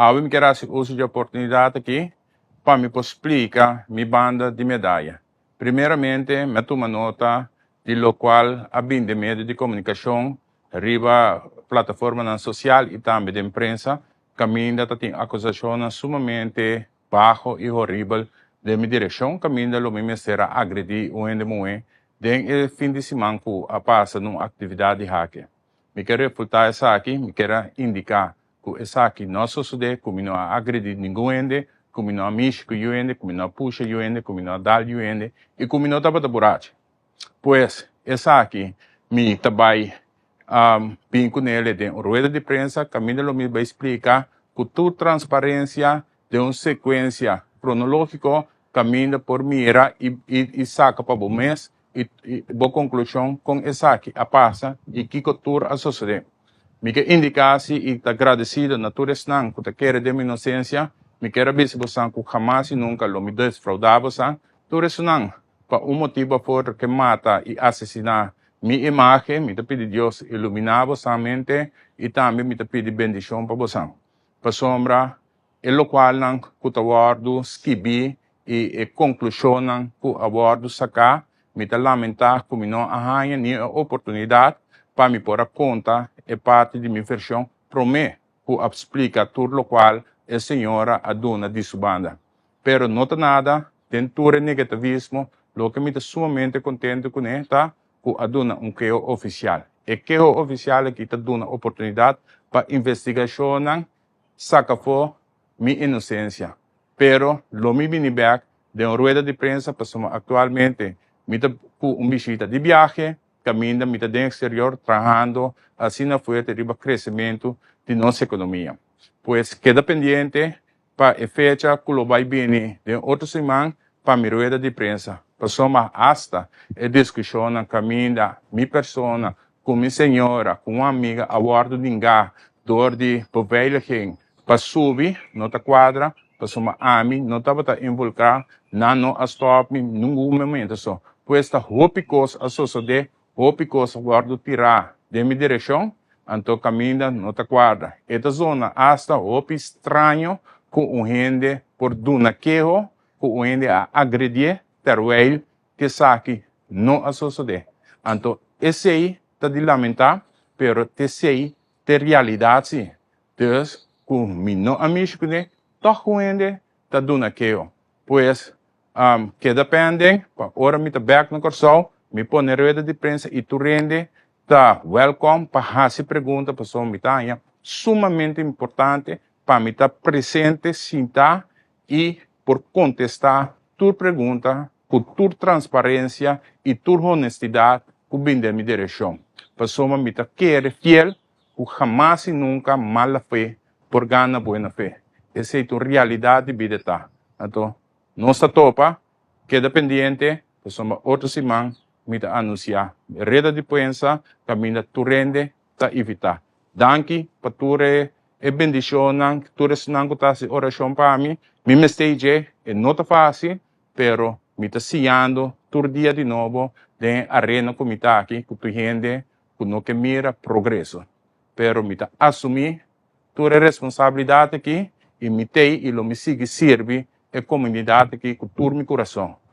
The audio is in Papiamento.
Awe mi kier hasi uso di oportunidat aki pa mi por splika mi banda di medaya. Primeramente mi a tuma nota di lokual a bin den medio di komunikashon riba plataformanan sosial i tambe den prensa kaminda ta tin akusashonnan sumamente baho i horibel den mi direkshon kaminda lo mi mester a agredí un hende muhé den e fin di siman ku a pasa na un aktividat di hake. Mi ke refutá esaki, mi kier a indiká ku esaki no a sosodé, ku mi no a agredí ningun hende, ku mi no a mishi ku yu hende, ku mi no a pusha yu hende, ku mi no a dal yu hende i ku mi no tabata burachi. Pues, esaki mi ta bai bin ku nele den un rueda di prensa kaminda lo mi bai splika ku tur transparensia den un sekuensia kronológiko kaminda por mira i saka pa bo mes i bo konklushon kon esaki a pasa i kiko tur a sosodé. Mi ke indiká si i ta gradesido na tur esnan ku ta kere den mi inosensia. Mi kier a bisa bosan ku hamas i nunka lo mi desfraudá bosan. Tur esunnan pa un motibu of otro ke mata i asesiná mi imágen, mi ta pidi Dios iluminá bosan mente i tambe mi ta pidi bendishon pa bosan. Pasobra e lokualnan ku ta wòrdu skibí i e konklushonnan ku a wòrdu saká, mi ta lamentá ku mi no a haña ni e oportunidat pa mi por a konta e parti di mi vershon promé ku a splika tur lokual e señora a duna di su banda. Pero no ta nada, den tur e negativismo, loke mi ta sumamente kontentu kuné ta ku a duna un keho ofisial. E keho ofisial aki ta duna oportunidat pa investigashonnan saka afó mi inosensia. Pero lo mi bini bèk den un rueda di prensa pasobra aktualmente mi ta ku un bishita di biahe kaminda mi ta den eksterior trahando asina fuerte riba kresementu di nos ekonomia. Pues keda pendiente pa e fecha ku lo bai bini den otro siman pa mi rueda di prensa, pasobra asta e diskushonnan kaminda mi persona ku mi señora ku un amiga a wòrdu ningá dor di beveiliging pa subi no ta kuadra, pasobra ami no tabata involkrá, nan no a stòp mi ningun momento. So, pues ta hopi kos a sosodé. Hopi kos a wòrdu tirá den mi direkshon, anto kaminda no ta kuadra. E ta zona asta hopi straño ku un hende por duna keho ku un hende a agredié terwijl esaki no a sosodé. Anto esei ta di lamentá, pero t'esei t'e realidat si. Dus ku mi no a mishi kuné, tòg un hende ta duna keho. Pues, keda pending pa ora mi ta bek na Kòrsou, mi pone rueda di prensa i tur hende ta wèlkòm pa hasi pregunta pasobra mi ta haña sumamente importante pa mi ta presente, sintá i por kontestá tur pregunta ku tur transparensia i tur honestidat ku bin den mi direkshon. Pasobra mi ta kere fiel ku hamas i nunka mala fe por gana buena fe. Esei ta un realidat di bida ta. Anto nos ta topa, keda pendiente, pasobra otro siman mi ta anunsiá reda di prensa kaminda tur hende ta invitá. Danki pa tur e bendishonnan, tur esnan ku ta hasi orashon pa mi. Mi mester dje, e no ta fásil, pero mi ta siñando tur dia di nobo den e arena ku mi ta aki ku tur hende ku no ke mira progreso. Pero mi ta asumí tur e responsabilidat aki i mi t'ei i lo mi sigui sirbi e komunidat aki ku tur mi kurason.